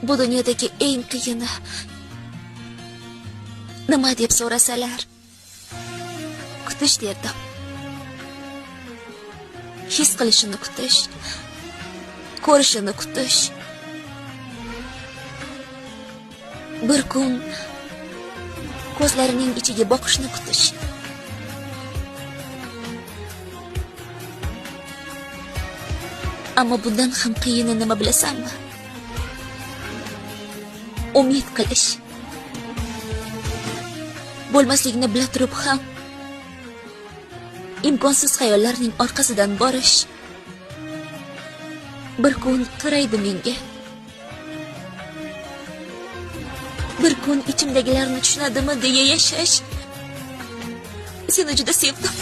Bu dunyodagi eng qiyini nima deb so'rasalar, kutish derdim. His qilishini kutish, ko'rishini kutish. Bir kun ko'zlarining ichiga boqishni kutish. Ammo bundan ham qiyini nima bilasanmi? Umid qilish. Bo'lmasligini bila turib ham imkonsiz xayollarning orqasidan borish. Bir kun qaraydi menga. Bir kun ichimdagilarni tushunadimi deya yashash. Seni juda sevdim.